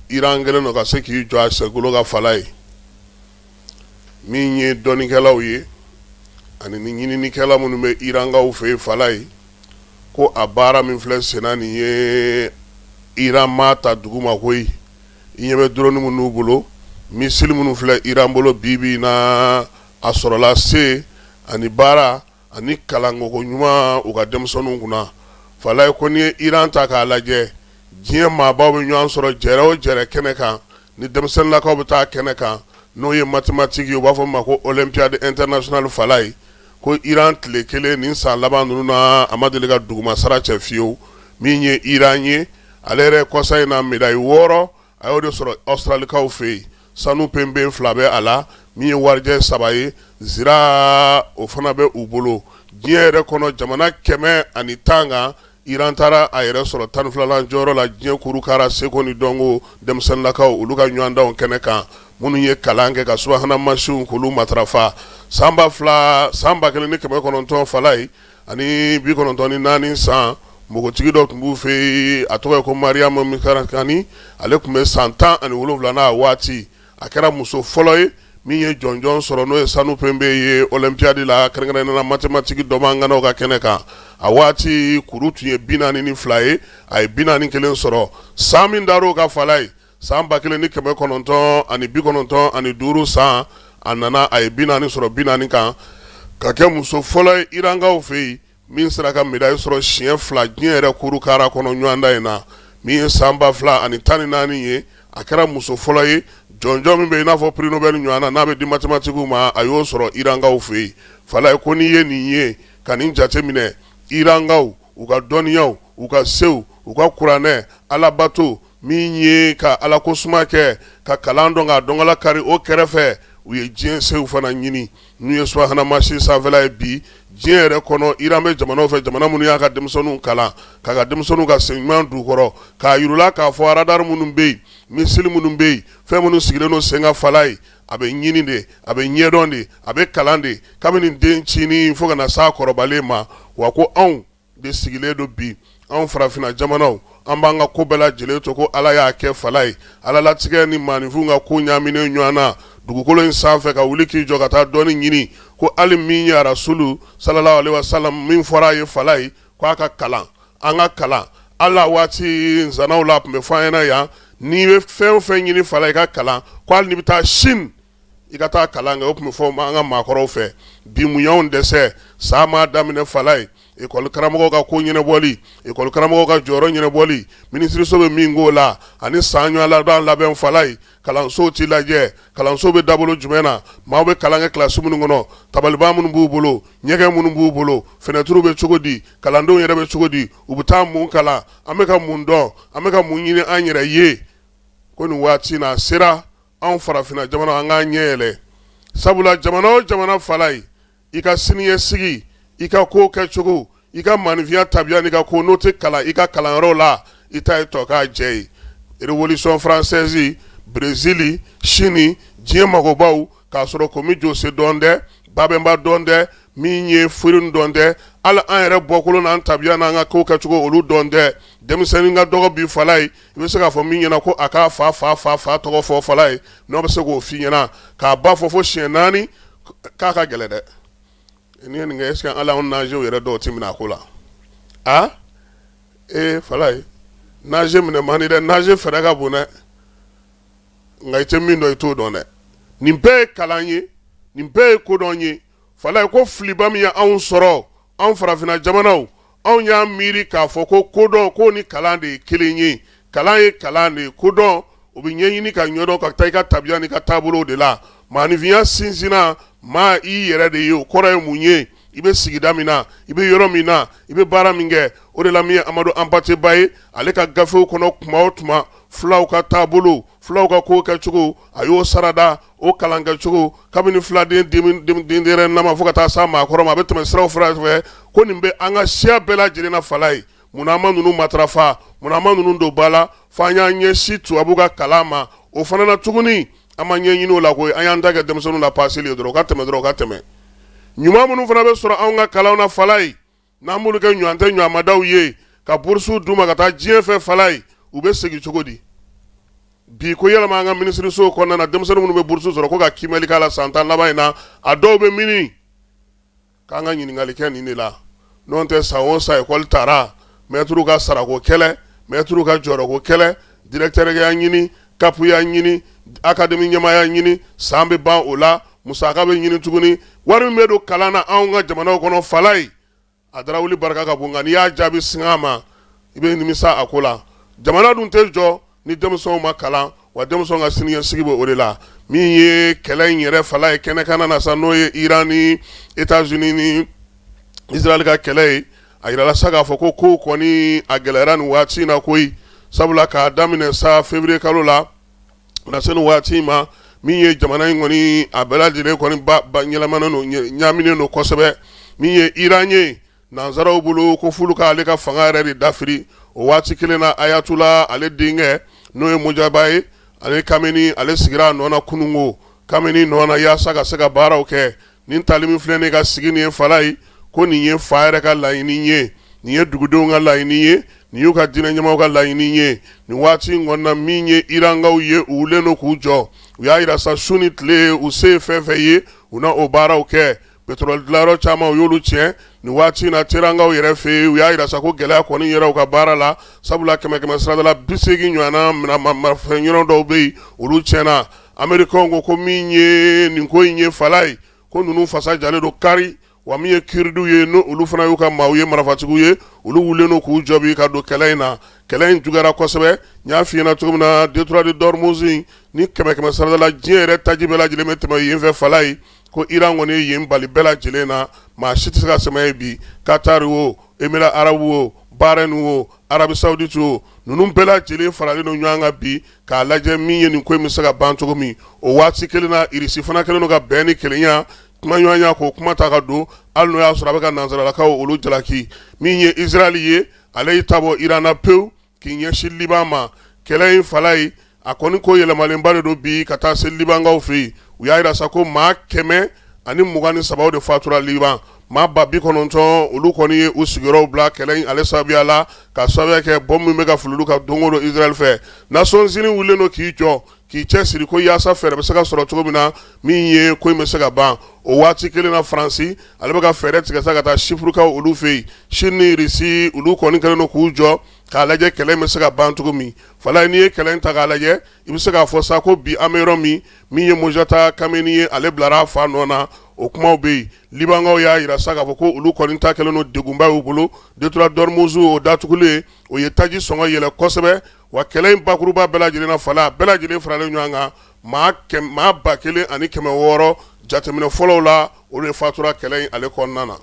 Iran kɛlen don ka se k'i jɔ a senkolo kan Falaye, min ye dɔnnikɛlaw ye ani ni ɲininikɛla minnu bɛ Irankaw fɛ yen Falaye, ko a baara min filɛ senna nin ye, Iran m'a ta duguma koyi. I ɲɛ bɛ drone minnu bolo, missile minnu filɛ Iran bolo bi bi in na, a sɔrɔla se ani baara ani kalankoko ɲuman u ka denmisɛnninw kunna Falaye. Ko n'i ye Iran ta k'a lajɛ, diɲɛ maabaw bɛ ɲɔgɔn sɔrɔ jɛrɛ o jɛrɛ kɛnɛ kan, ni denmisɛnninlakaw bɛ taa kɛnɛ kan, n'o ye mathématique ye, u b'a fɔ ma ko Olympiade internationale Falaye, ko Iran tile kelen nin san laban ninnu na, a ma deli ka duguma sara cɛ fiyewu. Min ye Iran ye, ale yɛrɛ kɔsa in na, médaille 6 a y'o de sɔrɔ Australikaw fɛ yen. Sanu penpen 2 bɛ a la, min ye warijɛ 3 ye, zira o fana bɛ u bolo. Diɲɛ yɛrɛ kɔnɔ, jamana 110 kan, Iran taara a yɛrɛ sɔrɔ 12nan jɔyɔrɔ la diɲɛ kurukara seko ni dɔnko denmisɛnninlakaw olu ka ɲɔgɔndanw kɛnɛ kan, minnu ye kalan kɛ ka subahana mansinw k'olu matarafa. San 2000, san 1900 Falaye, ani 94 san, npogotigi dɔ tun b'u fɛ yen, a tɔgɔ ye ko Mariam Mirzakhani. Ale tun bɛ san 17 n'a waati. A kɛra muso fɔlɔ ye min ye jɔnjɔn sɔrɔ, n'o ye sanu penpe ye Olympiade la, kɛrɛnkɛrɛnnenya la mathématique dɔnbaaganaw ka kɛnɛ kan. A waati kuru tun ye 42 ye, a ye 41 sɔrɔ. San min dar'o kan Falaye, san 1995 san, a nana a ye 40 sɔrɔ 40 kan, ka kɛ muso fɔlɔ ye Irankaw fɛ yen min sera ka médaille sɔrɔ siɲɛ fila diɲɛ yɛrɛ kurukara kɔnɔ ɲɔgɔndan in na. Min ye san 2014 ye, a kɛra muso fɔlɔ ye jɔnjɔn min bɛ i n'a fɔ prix Nobel ɲɔgɔn na, n'a bɛ di mathématiques ma, a y'o sɔrɔ Irankaw fɛ yen Falaye. Ko n'i ye nin ye ka nin jateminɛ, Irankaw u ka dɔnniyaw, u ka sew, u ka kuranɛ alabato, min ye ka ala ko suma kɛ, ka kalan dɔn, k'a dɔnkala kari, o kɛrɛfɛ u ye diɲɛ sew fana ɲini, n'u ye subahana mansin sanfɛla ye. Bi diɲɛ yɛrɛ kɔnɔ, Iran bɛ jamanaw fɛ, jamana minnu y'a ka denmisɛnninw kalan, k'a ka denmisɛnninw ka sen ɲuman d'u kɔrɔ, k'a yir'u la k'a fɔ radar minnu bɛ yen, missile minnu bɛ yen, fɛn minnu sigilen don sen kan Falaye, a bɛ ɲini de, a bɛ ɲɛdɔn de, a bɛ kalan de kabini den cinin fo ka na s'a kɔrɔbalen ma. Wa ko anw de sigilen don bi, anw farafinna jamanaw, an b'an ka ko bɛɛ lajɛlen to ko Ala y'a kɛ Falaye, Ala latigɛ ni maaninfinw ka ko ɲaaminen ɲɔgɔn na dugukolo in sanfɛ, ka wuli k'i jɔ ka taa dɔnni ɲini. Ko hali min ye Rasulu sallallahu alaihi wasallam, min fɔra a ye Falaye, ko a ka kalan, an ka kalan. Ala waati zanaw la, a tun bɛ fɔ an ɲɛna yan, n'i bɛ fɛn o fɛn ɲini Falaye, i ka kalan, ko hali n'i bɛ taa Chine, i ka taa kalan kɛ. O tun bɛ fɔ an ka maakɔrɔw fɛ. Bi mun y'anw dɛsɛ? San m'a daminɛ Falaye, ekɔli karamɔgɔw ka ko ɲɛnabɔli, ekɔli karamɔgɔw ka jɔyɔrɔ ɲɛnabɔli, minisiriso bɛ min k'o la, ani san ɲɔgɔn laban labɛn Falaye, kalansow t'i lajɛ, kalanso bɛ dabolo jumɛn na, maaw bɛ kalan kɛ kilasi minnu kɔnɔ, tabaliba minnu b'u bolo, ɲɛgɛn minnu b'u bolo, fenɛtiriw bɛ cogo di, kalandenw yɛrɛ bɛ cogo di, u bɛ taa mun kalan, an bɛ ka mun dɔn, an bɛ ka mun ɲini an yɛrɛ ye? Ko nin waati na a sera anw farafinna jamana, an k'an ɲɛ yɛlɛ, sabula jamana o jamana Falaye, i ka siniɲɛsigi, i ka ko kɛcogo, i ka maaninfinya tabiya n'i ka ko, n'o tɛ kalan i ka kalanyɔrɔw la, i ta ye tɔ k'a jɛ ye. Révolution française, Brésil, Chine, diɲɛ magobaw, k'a sɔrɔ komi jose dɔn tɛ, Babɛnba dɔn tɛ, min ye Firin dɔn tɛ, hali an yɛrɛ bɔkolo n'an tabiya n'an ka ko kɛcogo, olu dɔn tɛ. Denmisɛnnin ka dɔgɔ bi Falaye, i bɛ se k'a fɔ min ɲɛna ko a k'a fa fa fa fa tɔgɔ fɔ Falaye, n'o bɛ se k'o f'i ɲɛna k'a ba fɔ fo siɲɛ naani, k'a ka gɛlɛn dɛ. N'i ye nin kɛ, est ce que hali anw nazew yɛrɛ dɔw ti minɛ a ko la? A ee Falaye, naze minɛ man di dɛ, naze fɛɛrɛ ka bon dɛ, nka i tɛ min dɔn, i t'o dɔn dɛ. Nin bɛɛ ye kalan ye, nin bɛɛ ye kodɔn ye Falaye. Ko filiba min ye anw sɔrɔ, anw farafinna jamanaw, anw y'a miiri k'a fɔ ko kodɔn k'o ni kalan de ye kelen ye. Kalan ye kalan de ye, kodɔn o bɛ ɲɛɲini ka ɲɛdɔn ka taa i ka tabiya n'i ka taabolo de la. Maaninfinya sinsinna maa i yɛrɛ de ye. O kɔrɔ ye mun ye? I bɛ sigida min na, i bɛ yɔrɔ min na, i bɛ baara min kɛ, o de la min ye Amadu Anpate Ba ye, ale ka gafew kɔnɔ, tuma o tuma fulaw ka taabolo, fulaw ka ko kɛcogo, a y'o sarada, o kalan kɛcogo, kabini filaden denyɛrɛnin fo ka taa s'a maakɔrɔ ma, a bɛ tɛmɛ siraw fɛ ko nin bɛ an ka siya bɛɛ lajɛlen na Falaye. Munna an ma ninnu matarafa? Munna an ma ninnu don ba la? Fo an y'an ɲɛsin tubabu ka kalan ma. O fana na tuguni, an ma ɲɛɲini o la koyi, an y'an ta kɛ denmisɛnninw la paseli ye dɔrɔn, u ka tɛmɛ dɔrɔn, u ka tɛmɛ. Ɲuman minnu fana bɛ sɔrɔ anw ka kalanw na Falaye, n'an b'olu kɛ ɲɔgɔn tɛ ɲɔgɔnmadaw ye, ka burusiw d'u ma ka taa diɲɛ fɛ Falaye, u bɛ segin cogo di? Bi ko yɛlɛma an ka minisiriso kɔnɔna na, denmisɛnnin minnu bɛ burusu sɔrɔ ko ka kiimɛli k'a la san 10 laban in na, a dɔw bɛ mini? K'an ka ɲininkali kɛ nin de la. N'o tɛ, san o san ekɔli taara, mɛtiriw ka sarako kɛlɛ, mɛtiriw ka jɔyɔrɔko kɛlɛ, directeur ya ɲini, CAP ya ɲini, académie ɲɛmaaya ɲini, san bɛ ban o la, musaka bɛ ɲini tuguni. Wari min bɛ don kalan na anw ka jamanaw kɔnɔ, falayi, a darawuli barika ka bon, nka n'i y'a jaabi singa ma, i bɛ nimisa a ko la. Jamana dun tɛ jɔ ni denmisɛnw ma kalan, wa denmisɛnw ka siniɲɛsigi bɛ o de la. Min ye kɛlɛ in yɛrɛ fala ye kɛnɛkanna na sa, n'o ye Iran ni États-Unis ni Israël ka kɛlɛ ye, a yirala sa k'a fɔ ko kow kɔni a gɛlɛyara nin waati in na koyi, sabula k'a daminɛ sa février kalo la na se nin waati in ma, min ye jamana in kɔni a bɛɛ lajɛlen kɔni ba yɛlɛmanen don, ɲaaminen don kosɛbɛ. Min ye Iran ye, nansaraw bolo ko f'olu k'ale ka fanga yɛrɛ de dafiri. O waati kelen na, Ayatula ale denkɛ, n'o ye Mojaba ye, ale Kameni, ale sigira a nɔ na kununko Kameni nɔ na yaasa ka se ka baaraw kɛ. Nin tali min filɛ nin ka sigi nin ye fala ye, ko nin ye fa yɛrɛ ka laɲini ye, nin ye dugudenw ka laɲini ye, nin y'u ka diinɛ ɲɛmaaw ka laɲini ye. Nin waati in kɔnɔna, min ye Irankaw ye, u wulilen don k'u jɔ. U y'a yira sa, su ni tile, u se ye fɛn fɛn ye, u na o baaraw kɛ. Pétrole dilanyɔrɔ caman, u y'olu tiɲɛ nin waati in na. Terankaw yɛrɛ fɛ yen, u y'a yira sa ko gɛlɛya kɔni yɛrɛ u ka baara la, sabula kɛmɛ kɛmɛ sarada la 80 ɲɔgɔnna marafɛn yɔrɔ dɔw bɛ yen, olu tiɲɛna. Amerikɛnw ko ko min ye nin ko in ye fala ye, ko ninnu fasa jalen don kari. Wa min ye Kuriduw ye, n'o olu fana y'u ka maaw ye, marifatigiw ye, olu wulilen don k'u jɔ bi ka don kɛlɛ in na. Kɛlɛ in juguyara kosɛbɛ. N y'a f'i ɲɛna cogo min na, détroit de d'Ormuz ni kɛmɛ kɛmɛ sarada la diɲɛ yɛrɛ taji bɛɛ lajɛlen bɛ tɛmɛ yen fɛ fala ye, ko Iran kɔni ye yen bali bɛɛ lajɛlen na, maa si tɛ se ka sɛmɛ yen bi. Qatar o, Émirats arabes o, Bahreïn o, Arabie saoudite o, ninnu bɛɛ lajɛlen faralen don ɲɔgɔn kan bi k'a lajɛ min ye nin ko in bɛ se ka ban cogo min. O waati kelen na, Irisi fana kɛlen don ka bɛn ni kelenya kumaɲɔgɔnya k'o kuma ta ka don, hali n'o y'a sɔrɔ a bɛ ka nansaralakaw olu jalaki. Min ye Israël ye, ale y'i ta bɔ Iran na pewu k'i ɲɛsin Liban ma. Kɛlɛ in fala ye, a kɔni ko yɛlɛmalenba de don bi ka taa se Libankaw fɛ yen. U y'a yira sa ko maa 123 de fatura Liban, maa 90,000 olu kɔni ye u sigiyɔrɔw bila kɛlɛ in ale sababuya la, ka sababuya kɛ bɔnbu min bɛ ka fili olu kan don o don Israël fɛ. Nations Unies wulilen don k'i jɔ k'i cɛ siri ko yaasa fɛɛrɛ bɛ se ka sɔrɔ cogo min na, min ye ko in bɛ se ka ban. O waati kelen na, Faransi ale bɛ ka fɛɛrɛ tigɛ sa ka taa Sipurukaw olu fɛ yen. Chine ni Russie, olu kɔni kɛlen don k'u jɔ k'a lajɛ kɛlɛ in bɛ se ka ban cogo min. Falaye, n'i ye kɛlɛ in ta k'a lajɛ, i bɛ se k'a fɔ sa ko bi an bɛ yɔrɔ min, min ye Mojtaba Kameni ye, ale bilara a fa nɔ na, o kumaw bɛ yen. Libankaw y'a yira sa k'a fɔ ko olu kɔni ta kɛlen don degunba y'u bolo. Détroit d'Ormuz o datugulen, o ye taji sɔngɔ yɛlɛ kosɛbɛ. Wa kɛlɛ in bakuruba bɛɛ lajɛlen na fala, bɛɛ lajɛlen faralen ɲɔgɔn kan, maa 1600 jateminɛ fɔlɔw la, olu de fatura kɛlɛ in ale kɔnɔna na.